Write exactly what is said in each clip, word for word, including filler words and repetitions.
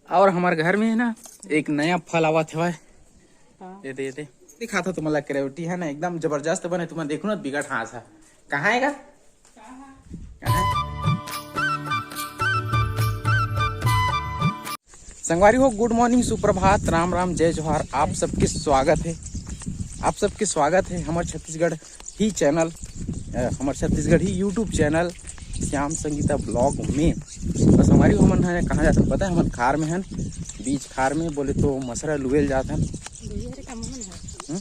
और हमर घर में हे ना, एक नया फल आवत हवय। हाँ। ये दे, ये दे। दिखात हो तुमन ला, क्रेविटी हे ना, एकदम जबरदस्त बने। तुमन देखो ना, बिकट हाँस हे। कहाँ हे गा? कहाँ हे? संगवारी हो, गुड मॉर्निंग, सुप्रभात, राम राम, जय जोहार, आप सबके स्वागत हे, आप सबके स्वागत हे हमर छत्तीसगढ़ ही चैनल, अ, हमर छत्तीसगढ़ ही YouTube चैनल श्याम संगीता ब्लॉग में। बस संगवारी हो, हमन ह कहाँ जाथन पता हे? हमन खार में हन, बीच खार में, बोले तो मसरा लुएल जाथन। हम्म?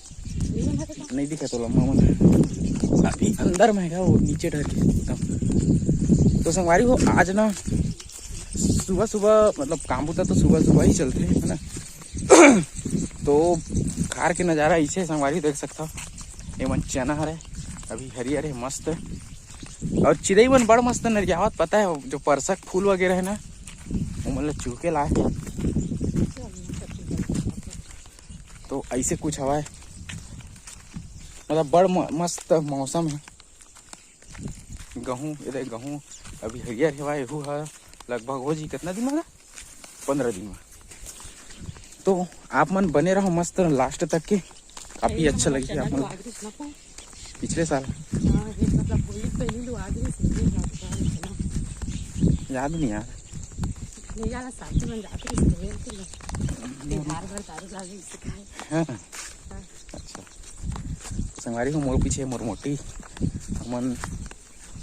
नहीं दिखा तो लम्बा मन अभी अंदर में हे, वो नीचे डर के एकदम। तो संगवारी हो, आज ना सुबह सुबह, मतलब, काम बुता तो सुबह सुबह ही चलथे, है ना? तो खार के नज़ारा ऐसे संगवारी देख सकता हो। ये मन चना हरे, अभी हरियर हे, मस्त। और चिरई मन बड़ मस्त नरियावत, पता हे, जो परसक फूल वगैरह हे ना, वो मन ला चुहके लाए। तो ऐसे कुछ हवा हे, मतलब, बड़ म-, मस्त मौसम हे। गहूँ, ये देख, गहूँ अभी हरियर हेवय, एहू ह लगभग हो जी, कितना दिन में? पंद्रह दिन में। तो आप मन बने रहो मस्त लास्ट तक के, काफी अच्छा लगही आप मन। पिछले साल। हाँ, ये मतलब वही पहली लोग आ गई, सीधे याद नहीं यार। ले जाला साथी मन जात रही, सीधे के लो। बार बार दारू लागे, इससे खाए। हाँ। हाँ। अच्छा। संगवारी हो, मोर पीछे मोर मोटी, हमन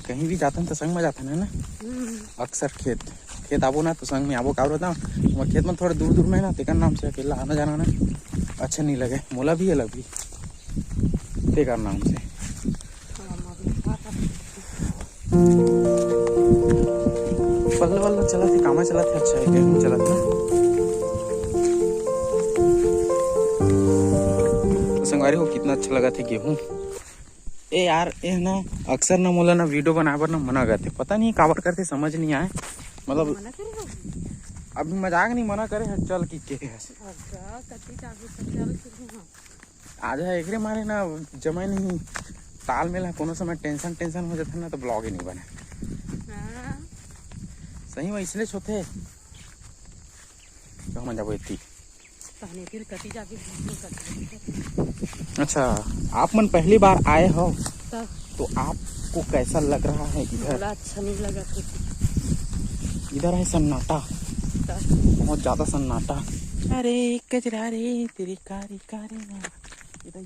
कहीं भी जाथन त संग में जाथन, है ना? हम्म। अक्सर खेत, खेत आबो ना तो संग में आबो, काबर बताओ, हमर खेत में थोड़ा दूर दूर में है ना, तेकर नाम से अकेला आना जाना ना अच्छा नहीं लगे, मोला भी अलग भी, तेकर नाम से। पल्ला वल्ला चलत हे, कामा चलत हे, अच्छा हे, गेहूं चलत ना। तो संगवारी हो, कितना अच्छा लगत हे गेहूं। ए यार, ए ना, अक्सर ना मोला ना वीडियो बनाए बर ना मना करथे, पता नहीं काबर करथे, समझ नहीं आए। मतलब, मना करे हो? अभी मजाक नहीं, मना करे हे, चल की के हे। अच्छा, कति जाबे त चल की, हाँ। आज है एकरे मारे ना, जमा नहीं तालमेल है, कोनो समय टेंशन टेंशन हो जाथे ना, तो ब्लॉग ही नहीं बने। हाँ। सही में इसने होथे। तो हम जाबो एती। तहने फिर कटी जाके बीच में कट गई। अच्छा, आप मन पहली बार आए हो, तब? तो आपको कैसा लग रहा है इधर? बड़ा अच्छा नहीं लगा कुछ। इधर है सन्नाटा, तब? बहुत ज्यादा सन्नाटा। अरे गजरा रे, तेरी कारी कारी ना। इधर।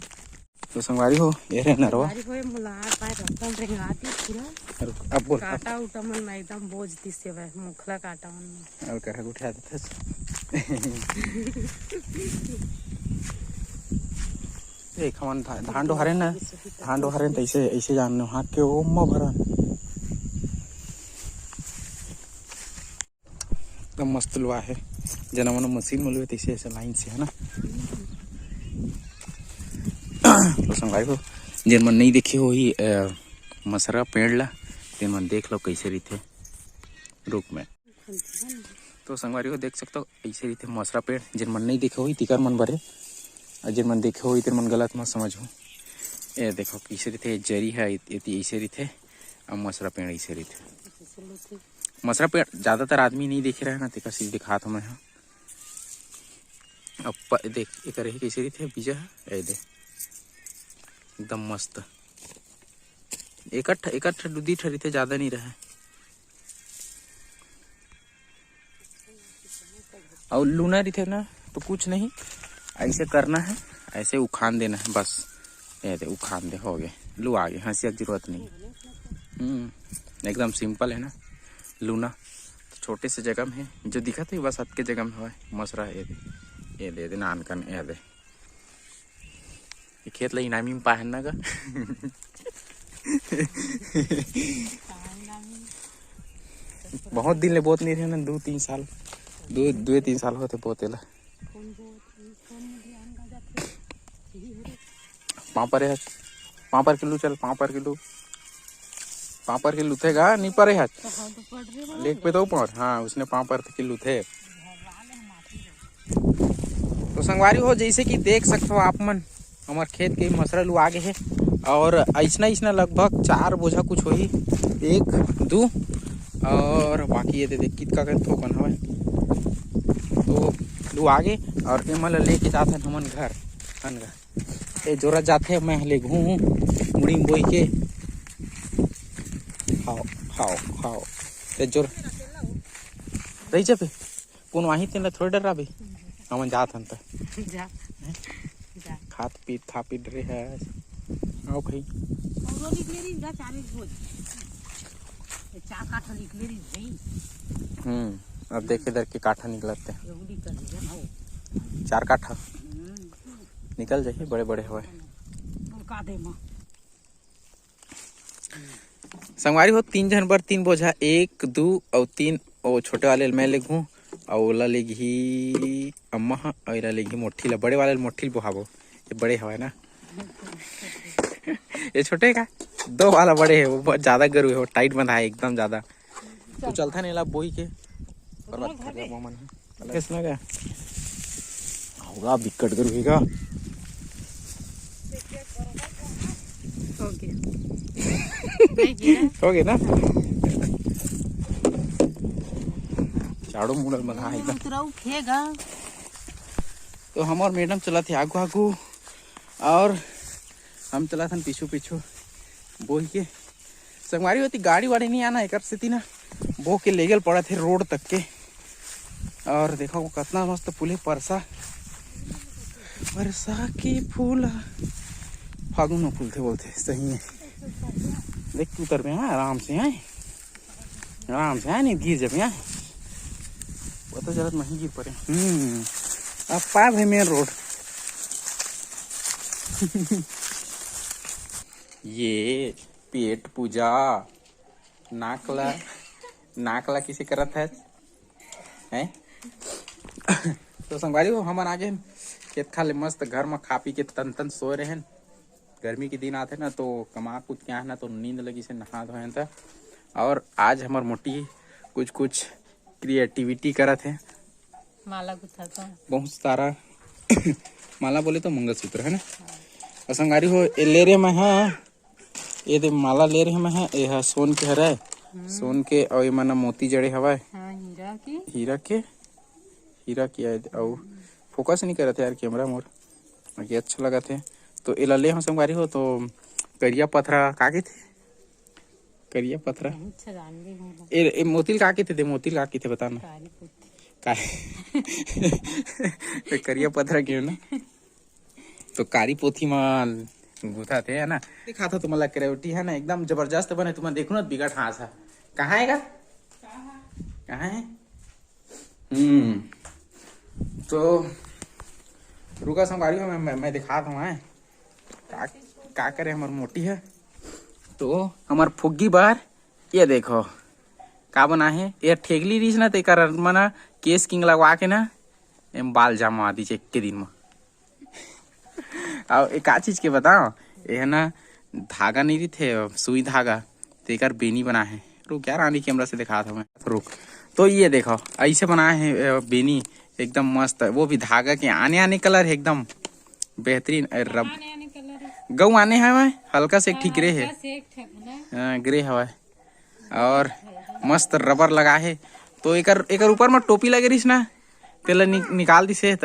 तो संगवारी हो, ये रहे नरवा। संगवारी हो, ये मुलार पाए रतन रेंगाती पूरा। रुक, अब बोल, अब। काटा उटा मन में एकदम बोझ दिसे भाई, मुखला काटा मन में। और कहे उठा देथे। देख, हमन धा-, धान डोहारे ना, धान डोहारे ना, तो ऐसे, ऐसे जान लो, हाथ के ओम म भरन। एकदम मस्त लुआ हे, जना मनो मशीन में लुए तैसे ऐसे लाइन से, है ना? तो संगवारी हो, जेन मन नहीं देखे होही, अ, मसरा पेड़ ला, तेन मन देख लो कैसे रहिथे रुख में। तो संगवारी हो, देख सकते हो ऐसे रहिथे मसरा पेड़, जेन मन नहीं देखे होही तिकर मन बरे, और जेन मन देखे होही तेन मन गलत मत समझो। ये देखो कैसे रहिथे, जरी है एती ऐसे रहिथे, अब मसरा पेड़ ऐसे रहिथे। मसरा पेड़ ज्यादातर आदमी नहीं देखे रहे ना, तेकर से दिखात हूँ मैं ह। अब प-, देख, एकर ही कैसे रहिथे बीजा ह, ए दे, एकदम मस्त। एक अठ-, एक अठ दू दी ठा रहिथे, ज्यादा नहीं रहे। और लूना रहिथे ना, तो कुछ नहीं, ऐसे करना है, ऐसे उखान देना है बस। ये दे, उखान दे, हो गए, लू आ गए, हंसिया की जरूरत नहीं। हम्म, एकदम सिंपल है ना लूना। तो छोटे से जगह में है, जो दिखत है बस अतके जगह में हवय मसरा। ये दे, ये दे, ये दे नान कन, ये दे। ये खेत ला इनामी में पाहन ना गा। बहुत दिन ले बोत नहीं रहे ना, दो तीन साल, दो, दो तीन साल होते बोते ला। पाँव पर है, पाँव पर के लू, चल, पाँव पर के लू, पाँव पर के लूथे गा, नहीं परे है। लेक पे तो पर, हाँ, उसने पाँव पर के लूथे। तो संगवारी हो, जैसे कि देख सकते हो आप मन, हमार खेत के मसरा लुआ गे हे और ऐसना ऐसना लगभग चार बोझा कुछ होही, एक, दो और बाकी ये दे दे कितका कन थोकन हवय। तो लू आगे और एमन ला लेके जात हन हमन घर। हन गा। ए जोरा जाथे, मैं लेगहूँ मुड़ी म बोई के। हाव, हाव, हाव। ए जोर रही जबे। कोन वाही तेन ला थोड़े डराबे। हमन जात हन त। जा। जा। खात पीत, खा पी डरे है। आओ भाई। और वो निकले रही, जा चालीस बोझ। ये चार काठा निकले रही भाई। हम्म, अब देखे दर के काठा निकलत हे। ये उड़ी कर दिया ना वो। चार काठा। हम्म। निकल जाही, बड़े बड़े हवय। वो का दे माँ। संगवारी हो, तीन झन बर तीन बोझा, एक, दू अउ तीन, ओ छोटे वाले ल मैं लेगहूँ, अउ ओला लेगही अम्मा ह, अउ एला लेगही मोठी ला, बड़े वाले ल मोठी ल बोहाबो, ये बड़े हवय ना। ये छोटे का, दो वाला बड़े है, वो बहुत ज्यादा गरू है, वो टाइट बंधा है एकदम ज्यादा। तो चलथन एला बोई के, ओकर बाद घर खरिया में। बोमन है। कैसे लगा? होगा, बिकट कर होगा। ओके। नहीं गिरा। हो गए ना? चारों मुड़ल बना है एकदम। उतराऊ खेगा। तो हमार मैडम चला थे आगू आगू और हम चला थन पीछू पीछू बोही के। संगवारी होती गाड़ी वाड़ी नहीं आना, एकर सेती ना बो के लेगल पड़त हे रोड तक के। और देखो वो कितना मस्त फूल है, परसा, परसा के फूल, फागुन में फूलथे बोलथे, सही है। देख के उतर में, हाँ, आराम से, हैं, आराम से, हैं, नहीं गिर जाबे, हैं। पता चलत नहीं गिर पड़े। हम्म, अब पाए भाई मेन रोड। ये पेट पूजा, नाक ला, नाक ला किसे करत है, हैं? तो संगवारी हो, हमन आ गए हन खेत खार ले, मस्त घर में खा पी के तन तन सोए रहेन। गर्मी के दिन आथे ना, तो कमा कूद के आए ना, तो नींद लगी से नहा धोए त। और आज हमर मोटी कुछ कुछ क्रिएटिविटी करत है। माला गुथत हे। बहुत सारा माला बोले तो मंगलसूत्र है ना। और संगवारी हो, ये ले रहे मैं, हाँ, ये दे माला ले रहे मैं, हाँ, ये हा सोन के हरे, हम्म। सोन के, और ये मन मोती जड़े हवाए। हाँ, हीरा के। हीरा के, हीरा के आए, और फोकस नहीं करत हे यार कैमरा मोर, बाकी अच्छा लगत हे। तो एला ले हो संगवारी हो, तो करिया पथरा का कथे? करिया पथरा। अच्छा, जान गई हूँ। ए, ए, मोती ल का कथे दे, मोती ल का कथे बता ना। कारी पोथी। का-, ए, करिया पथरा के ना। तो कारी पोथी म गुथा थे, है ना? दिखा था तुम्हारा क्रिएटिविटी, है ना, एकदम जबरदस्त बने। तुम्हारा देखो ना, बिगट हाँस है। कहाँ है का? कहाँ है? हम्म, तो रुका संगवारी हो, मैं, मैं, मैं दिखात हूँ, हैं? का, का करे हमर मोटी है। तो हमर फुग्गी बार, ये देखो, का बना है। ये ठेकली रहीस ना, तेकर मना केस किंग लगवा के ना, एम बाल जमा दीजिए एक के दिन में। अउ एक का चीज के बताओ, ये है ना, धागा नहीं रहिथे, सुई धागा, तेकर बेनी बना है। रुक यार, आनी कैमरा से दिखात हूँ मैं। रुक, तो ये देखो, ऐसे बना है, अ, बेनी, एकदम मस्त। वो भी धागा के आने आने कलर है, एकदम बेहतरीन। अ, रब-, आने आने कलर है। गऊ आने हवय, हल्का से एक हाँ, ठीक ग्रे है। हल्का से एक ठक ना। हाँ, ग्रे हवय। और मस्त रबर लगा है। तो एकर, एकर ऊपर में टोपी लगे रहीस ना, तेला नि-, निकाल दिसे त।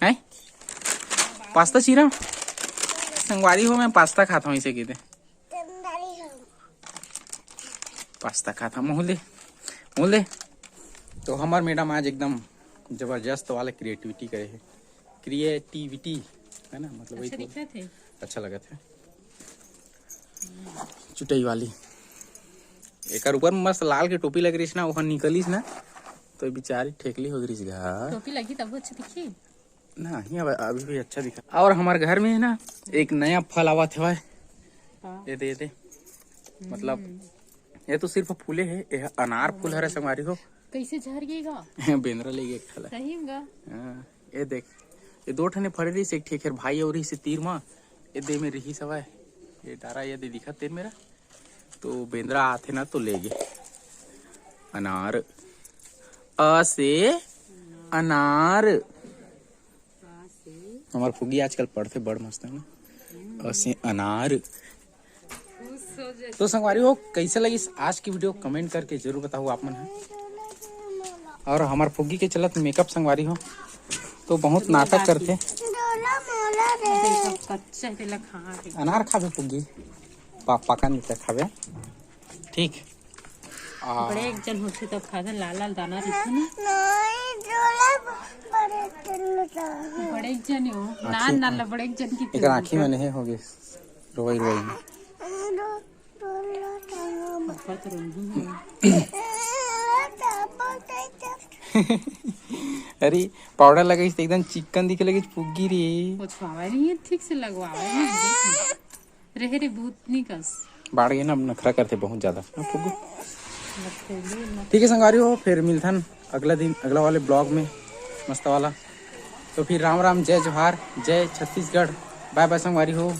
हैं? पास्ता चीरा? संगवारी हो, मैं पास्ता खाता हूँ इसे कहते। पास्ता खाता हूँ, मोहले, मोहले। तो हमार मैडम आज एकदम जबरदस्त वाला क्रिएटिविटी करे है। क्रिएटिविटी, है ना, मतलब वही अच्छा तो दिखत है। अच्छा लगत है। चुटई वाली। एकर ऊपर में मस्त लाल के टोपी लग रहीस ना, ओहर निकलिस ना, तो बेचारी ठेकली हो गईस गा। टोपी लगी तब अच्छा दिखी। नहीं, अब अभी भी अच्छा दिखा। और हमार घर में है ना, एक नया फल आवत हवय। हाँ। ये दे, ये दे। मतलब, हम्म। ये तो सिर्फ फूले है, ये अनार फूल हरे संगवारी हो। कैसे झर गई गा? बेंदरा ले गए एक ठला। सही में गा? हाँ। ये देख, ये दो ठने फड़े रहिस, एक ठे एकर भाई और रहिस तीर म, ये दे में रहिस हवय, ये डारा ये दे दिखत तेन मेरा, तो बेंदरा आथे ना तो ले गे। अनार, अ से अनार। हमार फुगी आजकल पढ़थे बड़ मस्त है ना, अ से अनार। तो संगवारी हो, कैसे लगिस आज की वीडियो, कमेंट करके जरूर बताओ आप मन ह। और हमर फुग्गी के चलत मेकअप संगवारी हो, तो बहुत नाटक करथे। डोला मोला रे। कच्चा तेला खा के अनार खाबे फुग्गी? पा, पाका नहीं त खाबे। ठीक। आ, बड़े एक जन होथे तब खाथन, लाल लाल दाना रहिथे ना। नहीं, डोला बड़े चलता। बड़े एक जन हो, नान नान ला बड़े एक जन की एकर आँखी में नहीं होगे, रोई रोई में। डो- डोला टांगा ऊपर तो रोही है। अरे, पाउडर लगाइस त एकदम चिक्कन दिखे लगिस फुग्गी रे। पोछवावे नहीं है, ठीक से लगवावे नहीं है। रहे रे भूतनी कस। बाढ़ गई ना, अब नखरा करथे बहुत ज्यादा ना फुग्गी। ठीक है संगवारी हो, फिर मिलथन अगला दिन, अगला वाले ब्लॉग में मस्त वाला। तो फिर राम राम, जय जोहार, जय छत्तीसगढ़, बाय बाय संगवारी हो।